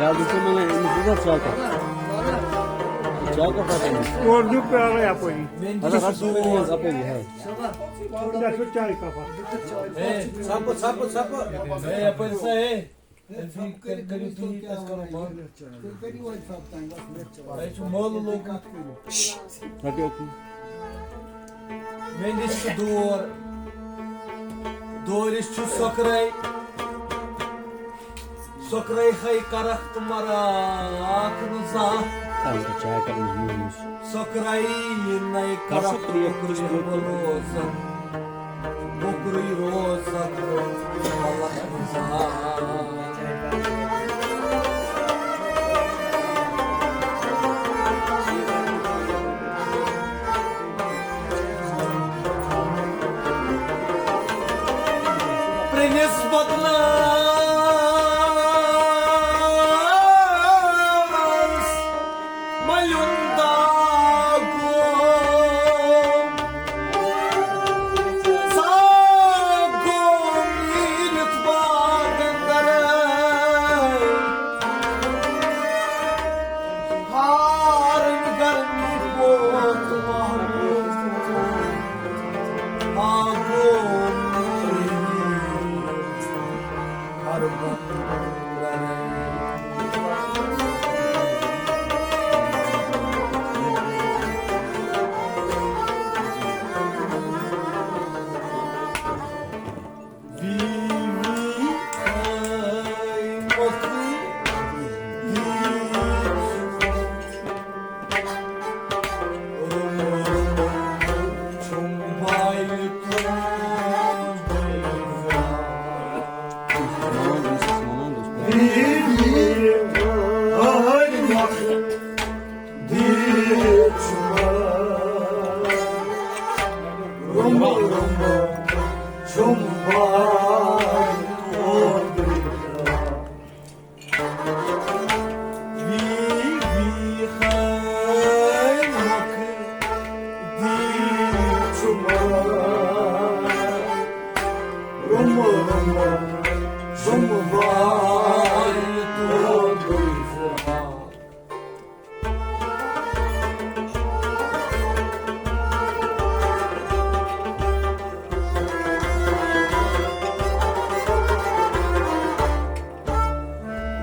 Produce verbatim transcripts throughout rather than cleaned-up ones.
آ، بہٕ چھُس وَنان، أمِس چھُ آسان چاکر۔ چاکر پَتہٕ أمِس۔ اورٕ دیُت پیٛالَے اَپٲری۔ اَدٕ حظ، رَٹھ ژٕ پیٛالَے حظ اَپٲری، ہے۔ مےٚ چھُ چاے کَپ اَکھ۔ ہے، ژھۄپہٕ، ژھۄپہٕ، ژھۄپہٕ۔ ہے، یَپٲرۍ سا، ہے۔ تیٚلہِ کٔرِو، کٔرِو تُہی، أسۍ کَرو پانہٕ۔ تۄہہِ چھُ مٲلہٕ لوٚگمُت۔ رَٹہِ اوکُن۔ مےٚ نِش چھُ دور، دورِس چھُ سۄکرَے، سۄکرَے ہے کَرَکھ تہٕ مَرَکھ نہٕ زانٛہہ۔ تَمہِ سۭتۍ چھِ ہٮ۪کان أمِس مُہِم سۄکرَے نَے کَرَکھ تہٕ مۄکرٕے روزَن، مۄکرٕے روزَن، مَلَکھ نہٕ زانٛہہ۔ پرنس بدنس ملندا گو، سا گو میلت باغ اندر۔ ہارن گرمی پوت محبوب، آگو ہر بندر۔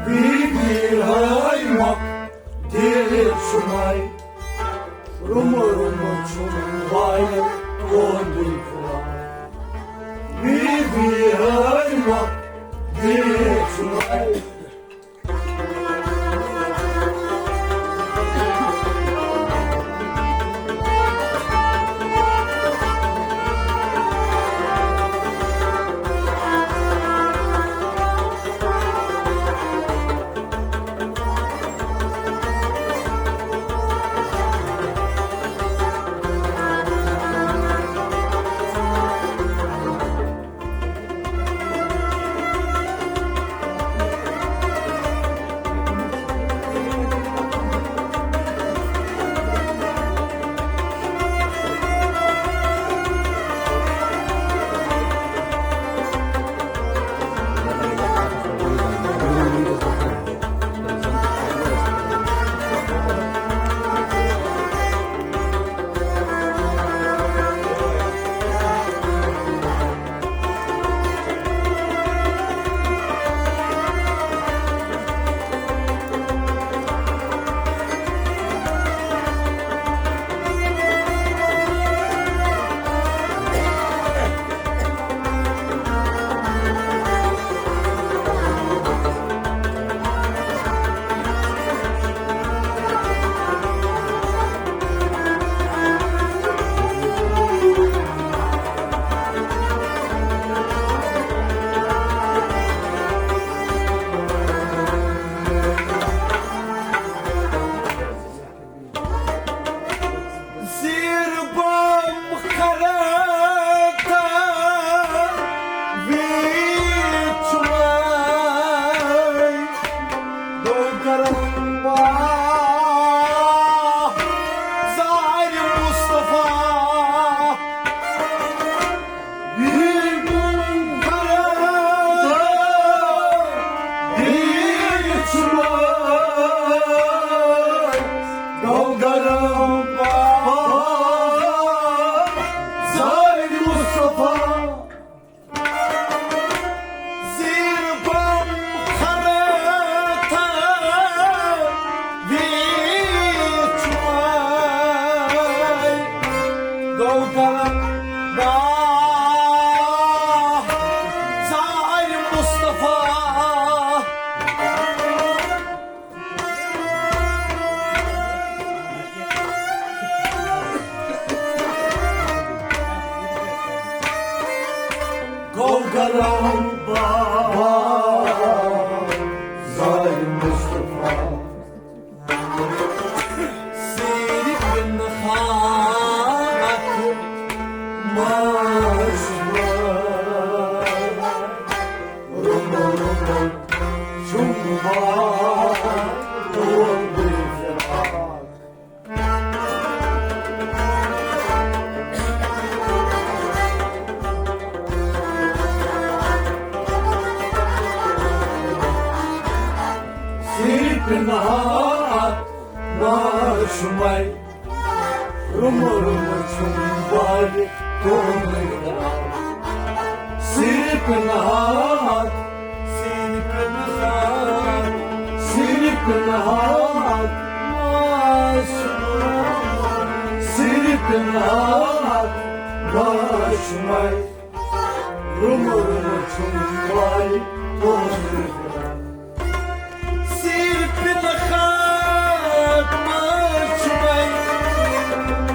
بی بی ہاے مۄکھ دِل چھُمے، روٚمہٕ روٚمہٕ چھُم وایہِ تُہُنٛدُے خۄداے۔ بی بی ہاے مۄکھ دِل چھُمے۔ او گرم بابا، ظالم مصطفیٰ۔ صرف نہاد مشمر، رُم رُم چُم بار تُل بہٕ فراق۔ صرف نہاد مشمر، رُم رُم چُم بار تُل بہٕ فراق۔ صرف نہاد، صرف نہاد، صرف نہاد مشمر، صرف نہاد مشمر، رُم رُم چُم بار تُل بہٕ فراق۔ صرف نہاد مشمر،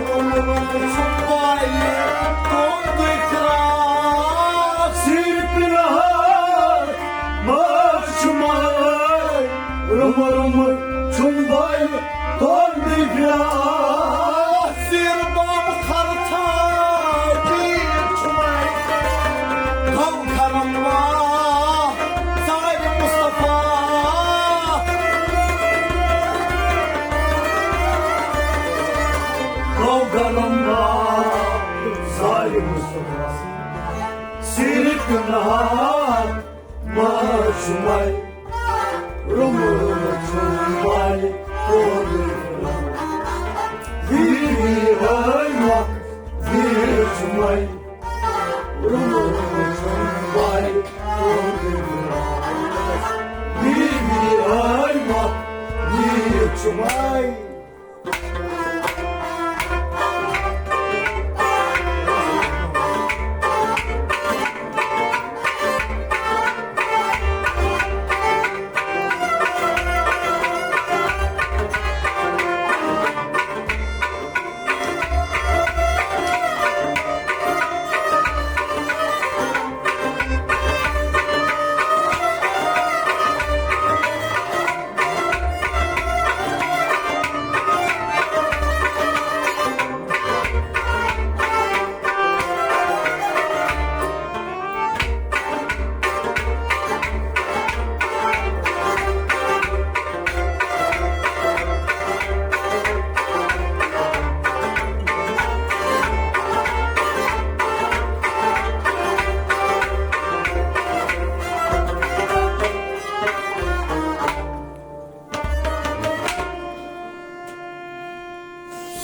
رُم رُم چُم بار تُل بہٕ فراق۔ صرف نہاد مشمر، رُم رُم چُم بار تُل بہٕ فراق۔ سِر باب خرتھا پیٖر چھُ وۄنۍ گوٚو گرم بابا، ظالم مصطفیٰ۔ گوٚو گرم بابا، ظالم مصطفیٰ۔ صرف نہاد مشمر، رُم رُم چُم بار تُل بہٕ فراق۔ وی وی ہٲے مۄکھ، وی چھُ وۄنۍ۔ رُم رُم چُم بار تُل بہٕ فراق۔ وی وی ہٲے مۄکھ، وی چھُ وۄنۍ۔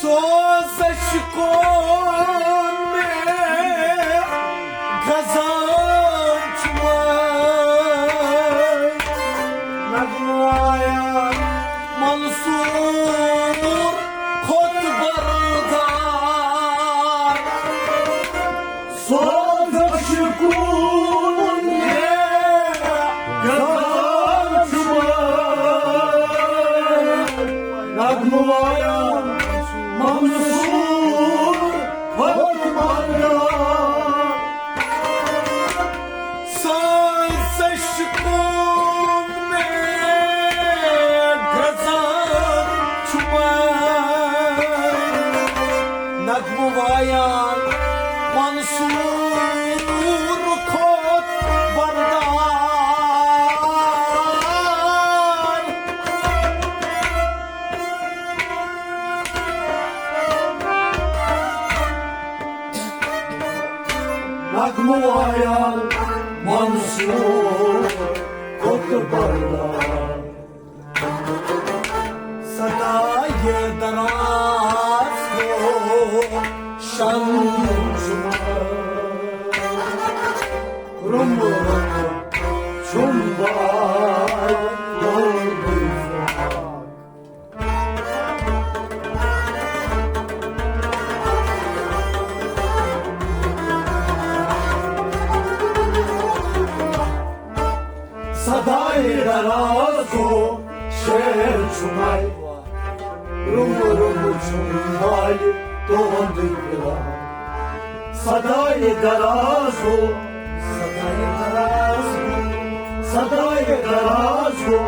سوزش کن مےٚ غزل چھُ وۄنۍ نغمایان منصور خود بردار۔ سوزش کن مےٚ غزل چھُ وۄنۍ نغمایان منصور خود بردار۔ سوزش کن مےٚ غزل چھُ وۄنۍ نغمہٕ وایان منصور خود بردار۔ نغمہٕ وایان منصور خود بردار۔ صدای دراز کو شمشمر، رُم رُم چُم بار تُل بہٕ فراق۔ صدای دراز کو شعر چھُ وۄنۍ، رُم رُم چُم بار تُل بہٕ فراق۔ صدای دراز کو، صدای دراز گو،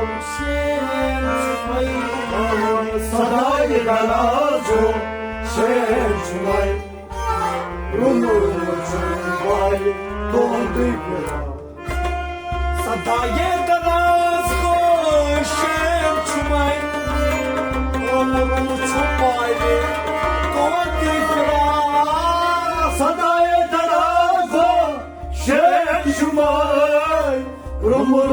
سدائے دراز گو، شین چھُ وۄنۍ۔ روٚمُل چھُم وۄنۍ تُہُنٛدُے فراق۔ سدائے دراز گو، شین چھُ وۄنۍ۔ روٚمُل چھُم وۄنۍ تُہُنٛدُے فراق۔ سدائے دراز گو، شین چھُ وۄنۍ۔ روٚمُل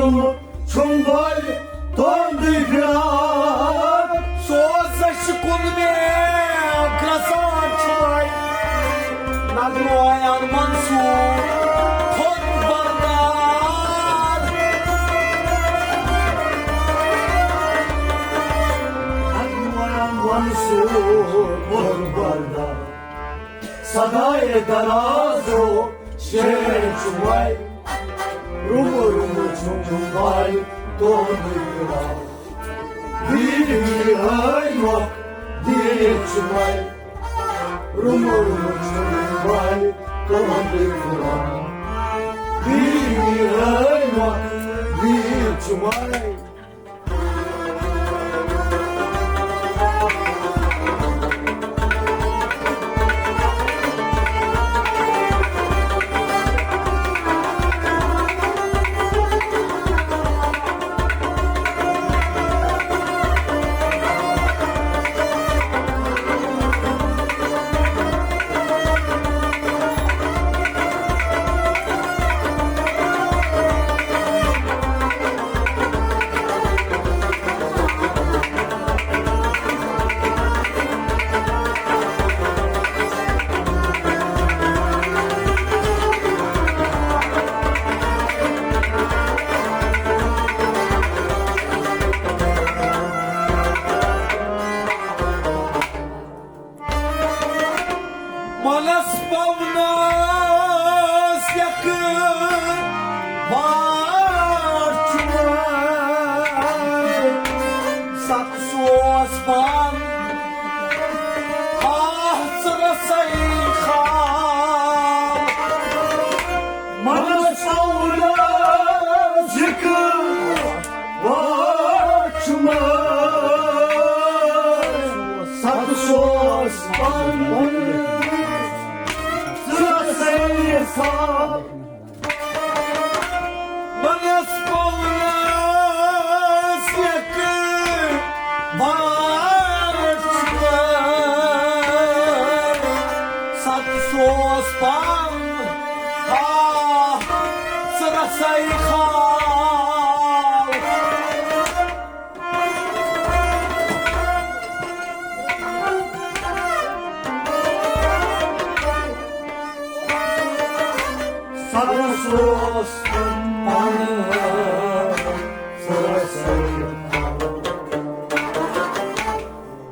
چھُم وۄنۍ تُہُنٛدُے فراق۔ سوزش کُن مےٚ گژھان چھُ وۄنۍ۔ نگرویان منصور خود بردار۔ نگرویان منصور خود بردار۔ سدائے دراز گو، شین چھُ وۄنۍ۔ روٚمُل، روٚمُل چھُم وۄنۍ تُہُنٛدُے فراق۔ ویٖر ویٖر ہٲے مۄکھ، ویٖر چھُ وۄنۍ۔ روٚمُل، روٚمُل چھُم وۄنۍ تُہُنٛدُے فراق۔ ویٖر ویٖر ہٲے مۄکھ، ویٖر چھُ وۄنۍ۔ منس پونس یک وار چون، ست سوس پان آہ ژٕ رسائی خال۔ منس پونس یک وار چون، ست سوس پان ژٕ رسائی خال۔ منس پونس یک وار چون، ست سوس پان آہ ژٕ رسائی خال۔ سرس اوس پنُن سرس اوس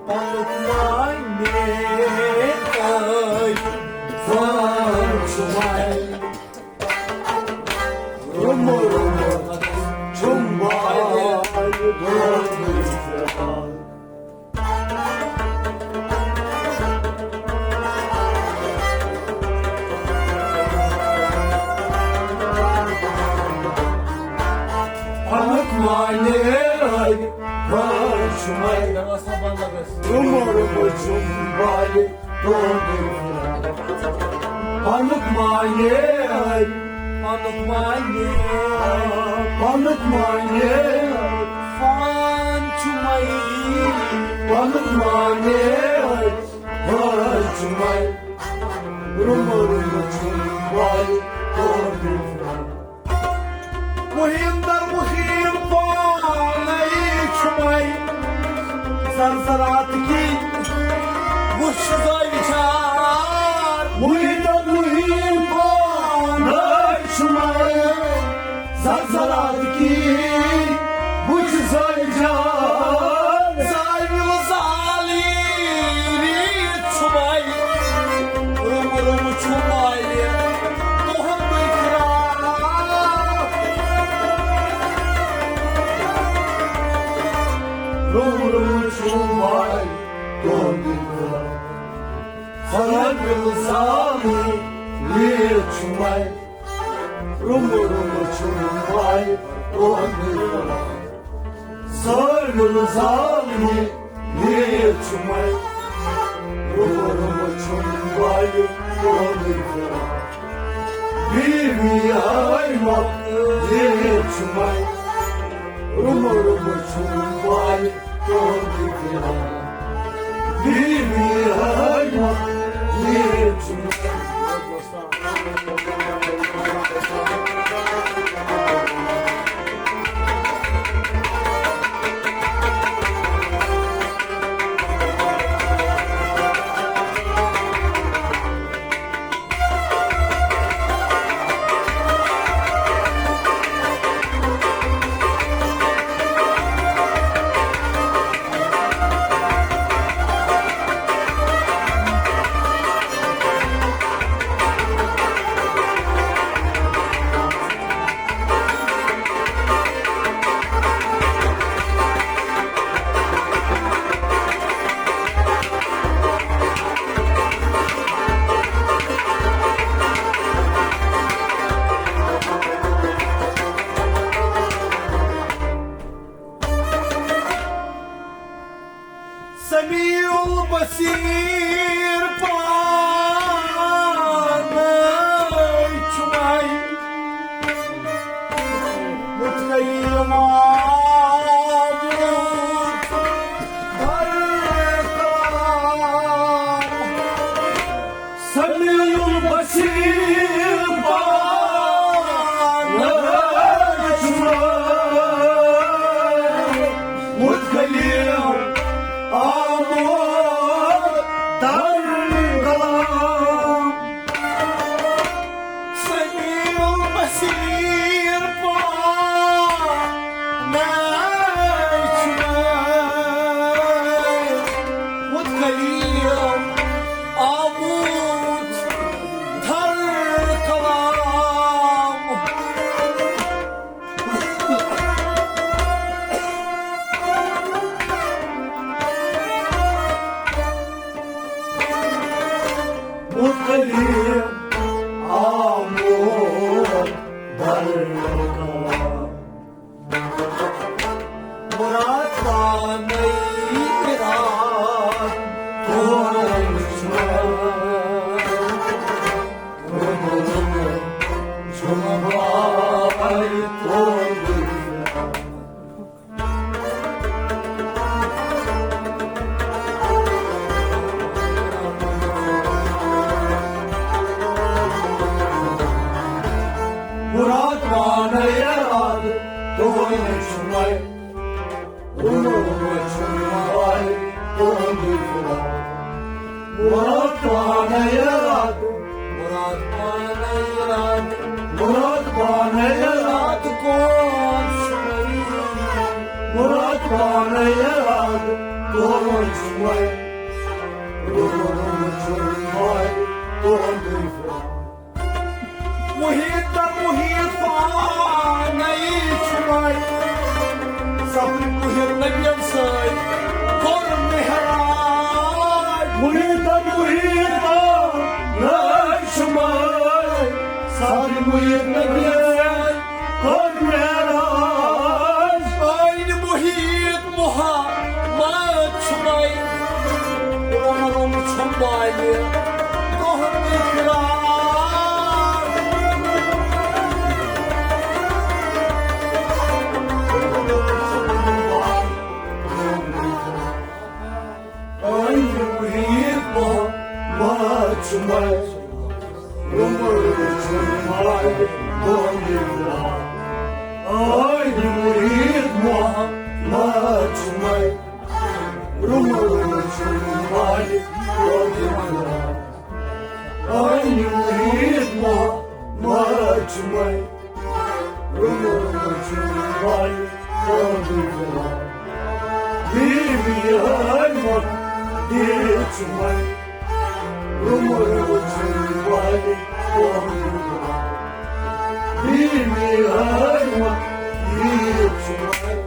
پنُن وۄنۍ میٲنۍ زان چھُ وۄنۍ۔ روٚمُل روٚمُل چھُم وۄنۍ دۄن۔ پنُک معنی ٲے، بہٕ چھُ وۄنۍ۔ روٚمُل روٚمُل چھُم وۄنۍ۔ پنُک معنی، پنُک معنی، پنُک معنی، فان چھُ مئی۔ پنُک معنی، فان چھُ مئی۔ روٚمُل روٚمُل چھُم وۄنۍ۔ مُہیٖم در مُہیٖم پانے چھُ وۄنۍ۔ زرزرات کی وُچھ زٲوۍ چار۔ مُہیٖم در مُہیٖم پانے چھُ وۄنۍ۔ زرزرات کی وُچھ زٲوۍ چار۔ زٲوۍ زالی ریٖت چھُ وۄنۍ۔ روٚمُل روٚمُل چھُ وۄنۍ تُہُنٛدُے فراق۔ روٚمُل روٚمُل چھُ وۄنۍ تُہُنٛدُے فراق۔ سرد زالی ریٖت چھُ وۄنۍ۔ روٚمہٕ روٚمہٕ چھُم والہِ تُہُنٛدُے فراق۔ زٲوِل زالنہِ نیٖر چھُ مےٚ۔ روٚمہٕ روٚمہٕ چھُم والہِ تُہُنٛدُے فراق۔ بیٖوی ہٲوۍ مۄکھ نیٖر چھُ مےٚ۔ روٚمہٕ روٚمہٕ چھُم والہِ تُہُنٛدُے فراق۔ بیٖوی ہٲوۍ مۄکھ نیٖر چھُ مےٚ۔ سمیع البصیر پانے چھُ مےٚ متقی امام۔ سمیع البصیر پانے چھُ متکلم آمُت در کلام۔ سمیع البصیر پانے چھُ متکلم آمُت در کلام۔ متکلم آمُت در کلام۔ مراد پانے اراد تورن چھُ۔ چھُم بھاے تورن۔ مراد پانے اراد تورن چھُ۔ روٚمہٕ روٚمہٕ چھُم والہِ تُہُنٛدُے فراق۔ مراد پانے ارادٕ، مراد پانے ارادٕ، مراد پانے ارادٕ، کون چھُ مےٚ؟ مراد پانے ارادٕ، کون چھُ مےٚ؟ روٚمہٕ روٚمہٕ چھُم والہِ تُہُنٛدُے فراق۔ محیط تہٕ محیط پانے چھُ وۄنۍ۔ سفر محیط نبیَن سۭتۍ کوٚر معراج۔ محیط تہٕ محیط پانے چھُ وۄنۍ۔ سفر محیط نبیَن سۭتۍ کوٚر معراج۔ عین محیط محمد چھُ وۄنۍ۔ روٚمہٕ روٚمہٕ چھُم والہِ تُہُنٛدُے فراق۔ عین محیط محمد چھُ وۄنۍ۔ روٚمہٕ روٚمہٕ چھُم والہِ تُہُنٛدُے فراق۔ عین محیط محمد چھُ وۄنۍ۔ روٚمہٕ روٚمہٕ چھُم والہِ تُہُنٛدُے فراق۔ عین محیط محمد چھُ وۄنۍ۔ روٚمہٕ روٚمہٕ چھُم والہِ تُہُنٛدُے فراق۔ بیٖوی ہٲوۍ مۄکھ نیٖر چھُ وۄنۍ۔ روٚمہٕ روٚمہٕ چھُم والہِ تُہُنٛدُے فراق۔ بیٖوی ہٲوۍ مۄکھ نیٖر چھُ وۄنۍ۔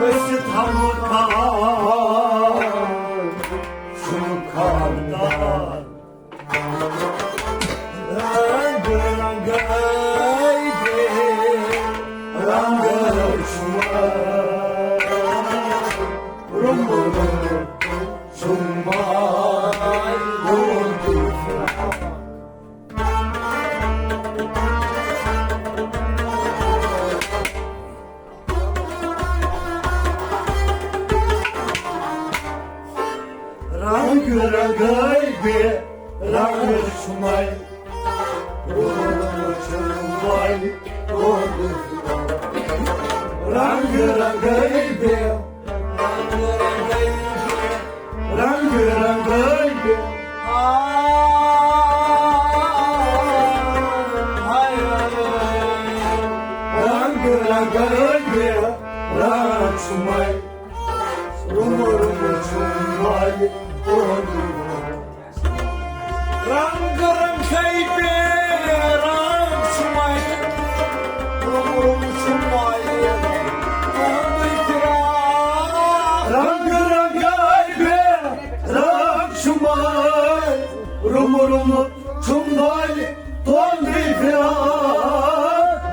أسۍ تھاوو خاندار، چھُ خاندار۔ رنگ رنگائی بے رنگ چھُ، رنگ رنگ چھُ ماے۔ رنگ رنگائی بے رنگ چھُ ماے۔ رنگ رنگے بے، رنگ رنگے بے، رنگ رنگے بے، رنگ چھُ ماے، روٚمُت روٚمُت چھُ ماے۔ رنگ رنگے بے رنگ چھُ ماے، روٚمُت روٚمُت چھُ ماے، تُہُنٛدُے فراق۔ رنگ رنگے بے رنگ چھُ ماے، روٚمُت روٚمُت چھُ ماے، تُہُنٛدُے فراق۔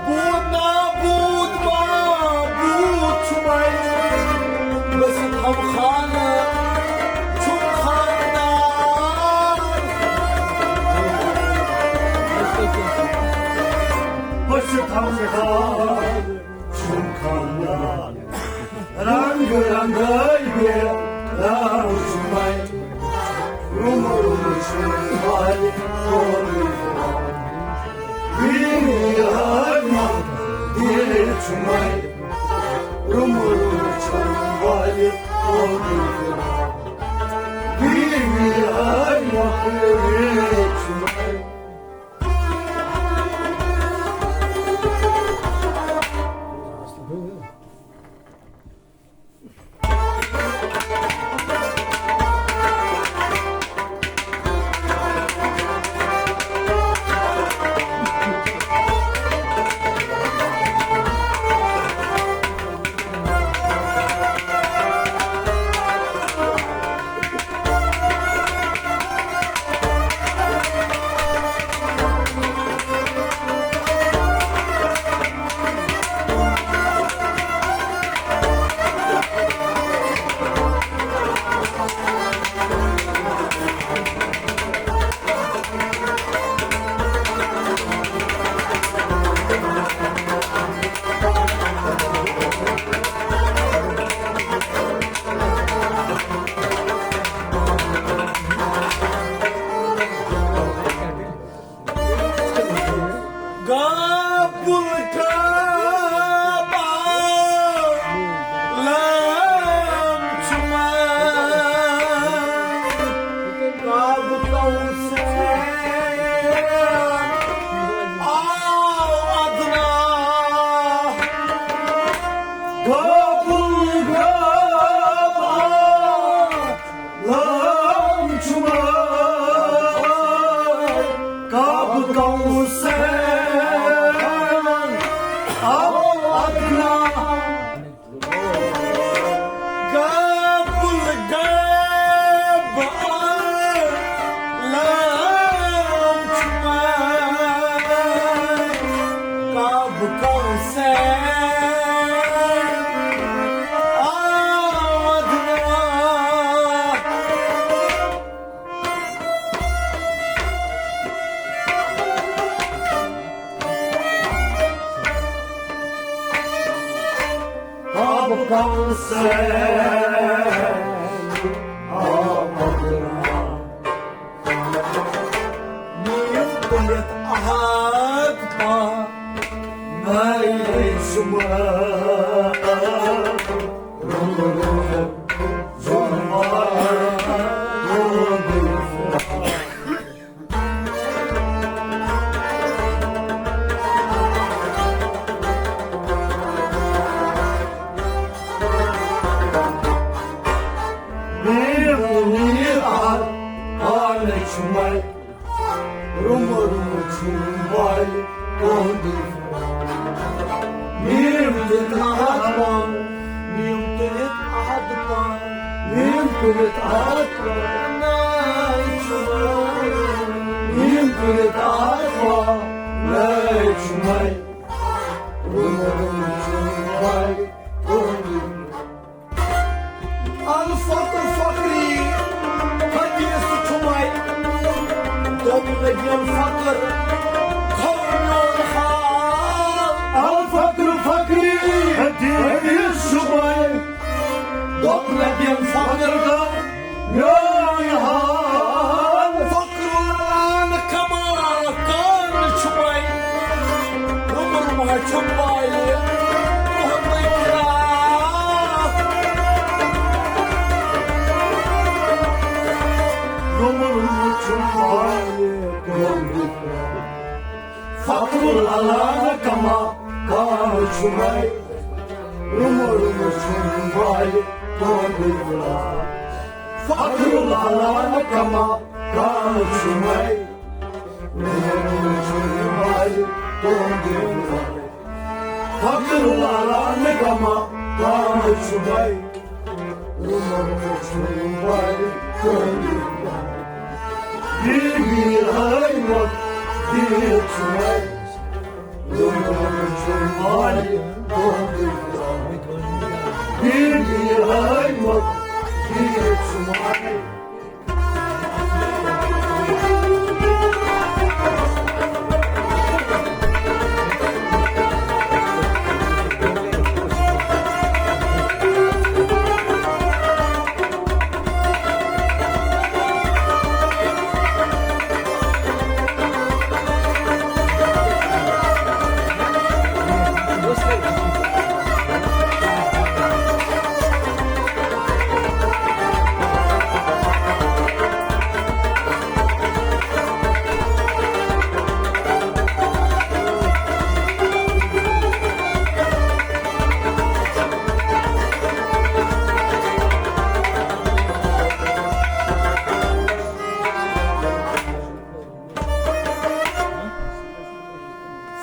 بوٗت نا بوٗت ما بوٗت چھُ ماے، بس ہم خانہ چھُ خاندار۔ بس ہم خانہ چھُ خاندار۔ رنگ رنگے بے رنگ چھُ ماے، روٚمُت روٚمُت چھُ ماے، تُہُنٛدُے فراق۔ بیٖوی ہر ماہ دِل چھُ ماے، روٚمُت روٚمُت چھُ ماے، تُہُنٛدُے فراق۔ بیٖوی ہر ماہ دِل چھُ ماے۔ گابُل گابا لام چھُ ماے، گابہٕ کوثر آو ادنا۔ گابُل گابا لام چھُ ماے، گابہٕ کوثر آو ادنا۔ گابُل گابا لام چھُ ماے، گابہٕ کوثر آو ادنا۔ آب کوثر، آب کوثر۔ نیم تُلِتھ احد پا نئے شمار۔ کٔرِتھ آتھوار، ناے چھُ مےٚ۔ یِم کٔرِتھ آتھوار، ناے چھُ مےٚ۔ روٚمُل چھُم والہِ تُہُنٛد۔ الفقر فقری، حدیث چھُ مےٚ۔ دوٚپُن نبیَن فقر، تھوٚو میون حال۔ الفقر فقری، حدیث چھُ مےٚ۔ دوٚپ نبیَن فخر گوٚو میون حال۔ فخر العلان کما کان چھُ وۄنۍ۔ عمر ما چھُ پایہِ تُہُنٛدُے فراق۔ عمر ما چھُ پایہِ تُہُنٛدُے فراق۔ فخر العلان کما کان چھُ وۄنۍ۔ روٚمُل چھُم والہِ تُہُنٛدُے فراق۔ فخر العلان کما کان چھُ وۄنۍ۔ روٚمُل چھُم والہِ تُہُنٛدُے فراق۔ فخر العلان کما کان چھُ وۄنۍ۔ روٚمُل چھُم والہِ تُہُنٛدُے فراق۔ بی بی ہٲے مۄکھ دِتھ چھُ وۄنۍ۔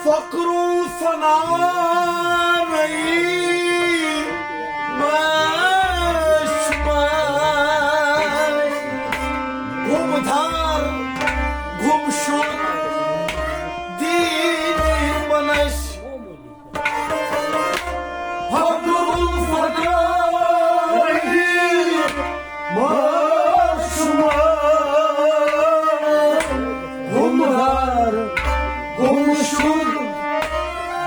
فقر و فنا رہی مشمش، گم دھار گم شد دین بنش۔ فقر و فنا رہی مشمش، گم دھار گم شد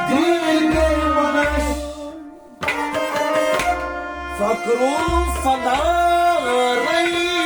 دین بنش۔ فقر و فنا رہی